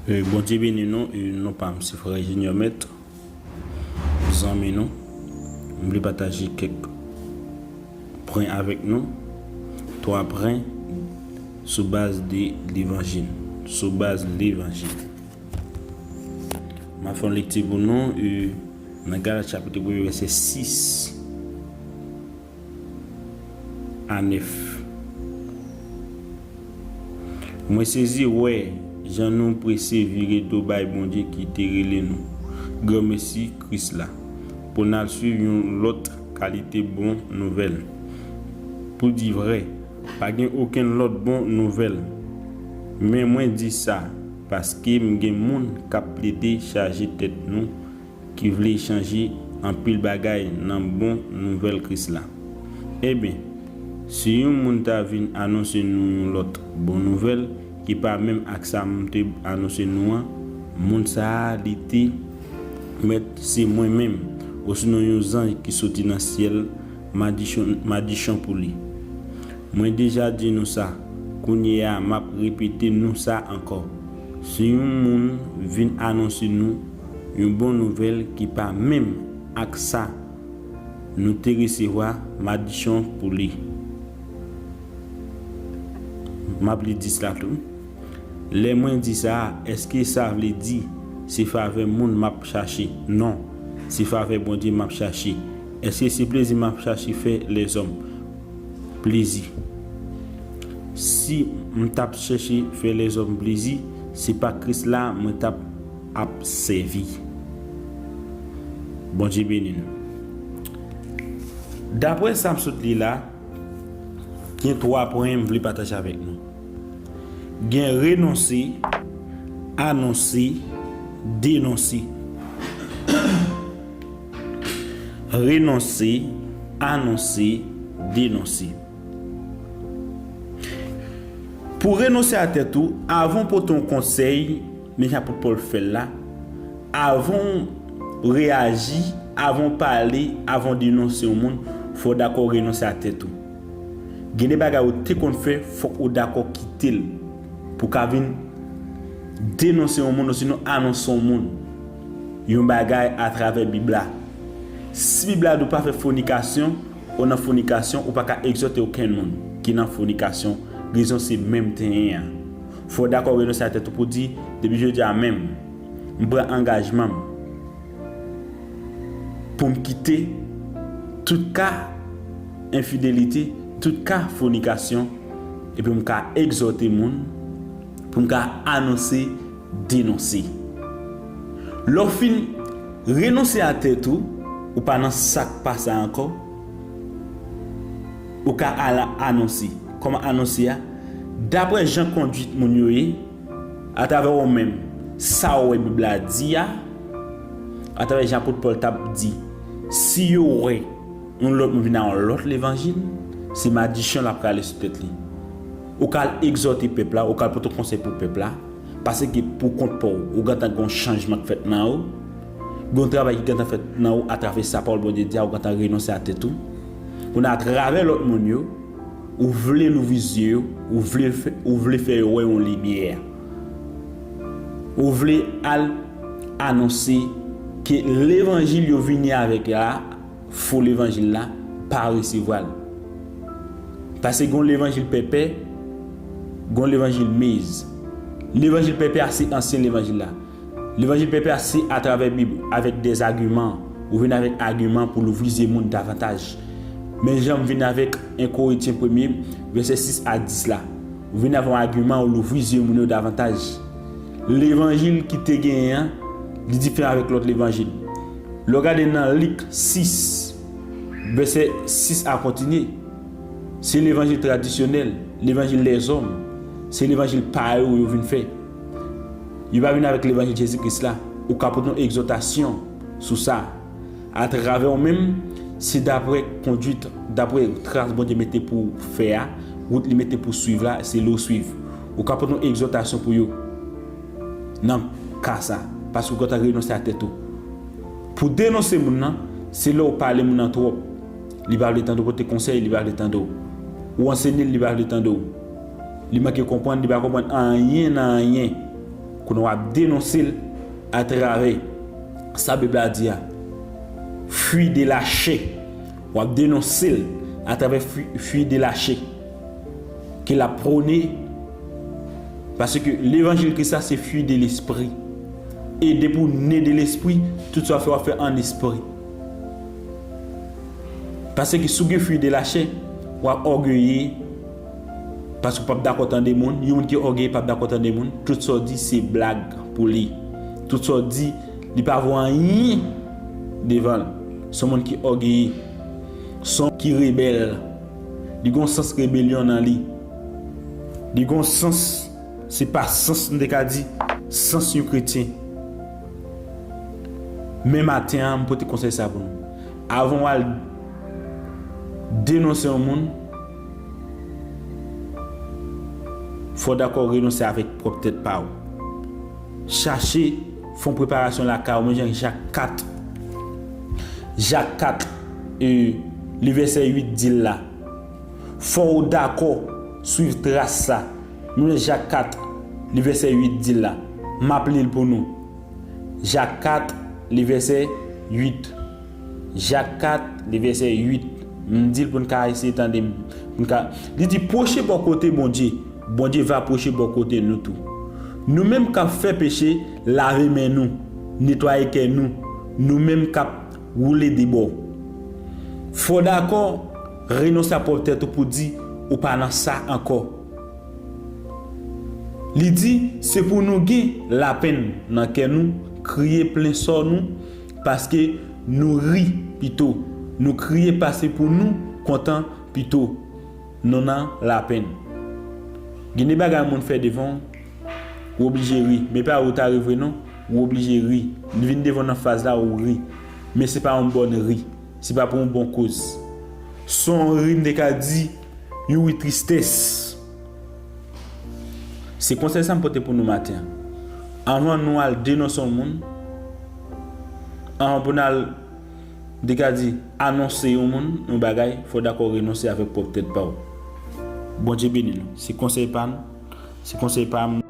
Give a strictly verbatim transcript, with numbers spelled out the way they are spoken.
E, Bondye beni nou, e, non pa m se frè Junior Mèt, zanmi nou. M vle pataje kèk pwen avèk nou, twa pwen sou baz de levanjil, sou baz levanjil. M ap fè yon lekti pou nou, e, nan Galat chapit premye, vèsè sis a nèf. Mwen sezi wè jan nou prese vire do bay Bondye ki te rele nou, granmesi Kris la, pou n al swiv yon lòt kalite bon nouvèl. Pou di vrè, pa gen okenn lòt bon nouvèl. Men mwen di sa, paske m gen moun k ap plede chaje tèt nou, ki vle chanje anpil bagay nan bon nouvèl Kris la. Ebyen, si yon moun ta vin anonse nou yon lòt bon nouvèl ki pa menm ak sa m te anonse nou an, moun sa a, li te mèt se mwen menm, osinon yon zanj ki soti nan syèl, madichon, madichon pou li. Mwen deja di nou sa, kounye a m ap repete nou sa ankò. Si yon moun vin anonse nou yon bon nouvèl ki pa menm ak sa nou te resevwa, madichon pou li. M ap li dis la tou. Lè mwen di sa, èske sa vle di se favè moun m ap chache? Non, se favè Bondye m ap chache. Èske se plezi m ap chache fè lèzòm plezi? Si m t ap chèche fè lèzòm plezi, se pa Kris la mwen t ap ap sèvi. Bondye beni nou. Daprè sa m sot li la, gen twa pwen m vle pataje avèk nou. Gen renonse, anonse, denonse. Renonse, anonse, denonse. Pou renonse a tèt ou, avan w pote yon konsèy, men jan apot Pòl fè l la, avan w reyaji, avan w pale, avan w denonse yon moun, fò w dakò renonse a tèt ou. Gen de bagay ou te konn fè, fòk ou dakò kite l pou w ka vin denonse yon moun, osinon anonse yon moun yon bagay atravè Bib la. Si Bib la di w pa fè fònikasyon, ou nan fònikasyon, ou pa ka egzòte okenn moun ki nan fònikasyon. Rezon se menm tenyen an. Fò w dakò renonse a tèt ou pou di, depi jodi a menm, m pran angajman m pou m kite tout ka enfidelite, tout ka fònikasyon, epi m ka egzòte moun, pou m ka anonse, denonse. Lè w fin renonse a tèt ou, ou pa nan sa k pa sa ankò, ou ka al anonse. Kòman anonse a? Daprè jan kondwit moun yo ye, atravè ou menm, sa w wè Bib la di a, atravè jan apot Pòl t ap di, si yo wè yon lòt moun vin ak yon lòt levanjil, se madichon l ap rale sou tèt li. Ou ka al egzòte pèp la, ou ka al pote konsèy pou pèp la, paske pou kont pa w, ou gentan gen yon chanjman k fèt nan ou, gen yon travay ki gentan fèt nan ou atravè sa pawòl Bondye di a, ou gentan renonse a tèt ou. Kounye a, atravè lòt moun yo, ou vle louvri zye yo, ou vle fè, ou vle fè yo wè yon limyè. Ou vle al anonse ke levanjil yo vini avèk la, fo levanjil la, pa resevwa l. Paske gen yon levanjil pèpè, gen yon levanjil mez. Levanjil pèpè a se ansyen levanjil la. Levanjil pèpè a se atravè Bib, avèk dèzagiman. Ou vin avèk agiman pou louvri zye moun davantaj. Men jan m vin avèk en Korentyen premye, vèsè sis a dis la. Ou vin avèk yon agiman, ou louvri zye moun yo davantaj. Levanjil ki te genyen an, li diferan avèk lòt levanjil. Lè w gade nan Lik sis, vèsè sis a kontinye, se levanjil tradisyonèl, levanjil lèzòm, se levanjil pa yo yo vin fè. Yo pa vin avèk levanjil Jezi Kris la. Ou ka pote yon egzòtasyon sou sa. Atravè w menm, se daprè kondwit, daprè tras Bondye mete pou w fè a, wout li mete pou w swiv la, se li w swiv. Ou ka pote yon egzòtasyon pou yo nan ka sa, paske w gentan renonse a tèt ou. Pou denonse moun nan, se lè w pale moun nan twòp. Li pa vle tande w pote konsèy, li pa vle tande w. Ou ansenye l, li pa vle tande w. Li manke konprann, li pa konprann anyen nan anyen. Kounye a w ap denonse l atravè sa Bib la di a. Fwi de lachè. W ap denonse l atravè fwi, fwi de lachè. Ke l ap pwone. Paske levanjil Kris la se fwi de lespri. E depi w ne de lespri, tout sa w fè, w ap fè an espri. Paske si w gen fwi de lachè, w ap ògeye. Paske w p ap dakò tande moun. Yon moun ki ògeye p ap dakò tande moun. Tout sa w di se blag pou li. Tout sa w di, li pa vo anyen devan l. Se yon moun ki ògeye. Se yon moun ki rebèl. Li gon sans rebelyon nan li. Li gon sans, se pa sans, m te ka di, sans yon kretyen. Men maten an, m pote konsèy sa pou nou. Avan w al denonse yon moun, fò w dakò renonse avèk pwòp tèt pa w. Chache fè yon preparasyon lakay ou, menm jan Jak kat, Jak kat, e, li vèsè uit di l la. Fò w dakò swiv tras sa. Menm jan Jak kat, li vèsè uit di l la. M ap li l pou nou. Jak kat, li vèsè uit. Jak kat, li vèsè uit. M di l pou n ka eseye tande m. Pou n ka, li di, pwoche bò kote Bondye. Bondye va pwoche bò kote nou tou. Nou menm k ap fè peche, lave men nou, netwaye kè nou, nou menm k ap woule de bò. Fò w dakò renonse a pwòp tèt ou pou di ou pa nan sa ankò. Li di, se pou nou gen lapenn nan kè nou, kriye plen sò nou, paske nou ri pito. Nou kriye pase pou nou kontan pito. Nou nan lapenn. Gen de bagay moun fè devan w, ou oblije ri. Men pa ou ta ri vre non, ou oblije ri. Li vin devan w nan faz la, ou ri. Men se pa yon bòn ri. Se pa pou yon bon koz. Se yon ri, m te ka di, yon ri tristès. Se konsèy sa m pote pou nou maten an. Anvan nou al denonse yon moun, anvan pou n al, m te ka di, anonse yon moun yon bagay, fò w dakò renonse avèk pwòp tèt pa w. Bondye beni nou. Se konsèy pa m. Se konsèy pa m.